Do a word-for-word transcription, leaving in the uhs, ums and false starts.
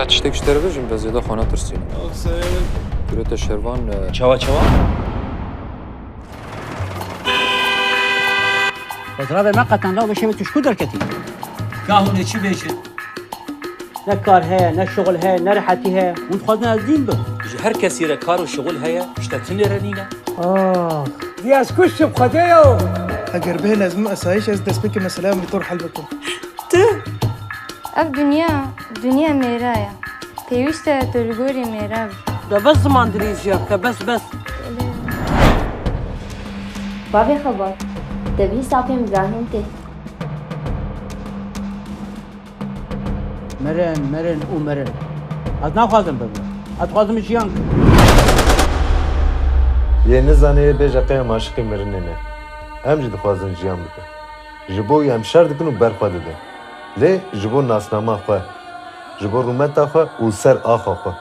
Tiştek ji te re bêjim, ez zêde xwe netirsînim. Kurê te şervan, e, Çawa çawa? Xwezra ve me qeten la ve şevê tu ji ku derketî? Ka hûn ê çi bêjin? Ne kar heye, ne şixul heye, ne rehetî heye. Hûn dixwazin ez dîn bim? Ji her kesî re kar û şixul heye, ji te tinê re nîne. Ah. Diyaz kuştum Xwedê yo. Eger bihên ez bim esayîş, ez destpêkê meseleya min bi tor hel bikim. Tu? Ev dinya, dinya mêra ye. Pêwîst e tu li gorî mêra bî. De bes ziman dirêj e, de bes bes. Bavê xebat, te bihîst apê Îbrahîm tê. Mirin, mirin û mirin. Ez naxwazim bimirim. Ez dixwazim jiyan kim. Yê nizane yê bêje qey em aşiqî mirinê ne. Em jî dixwazin jiyan bikin. Ji bo wî em şer dikin û ber xwe didin. Lê ji bo nasnama xwe, ji bo rûmeta xwe û ser axa xwe.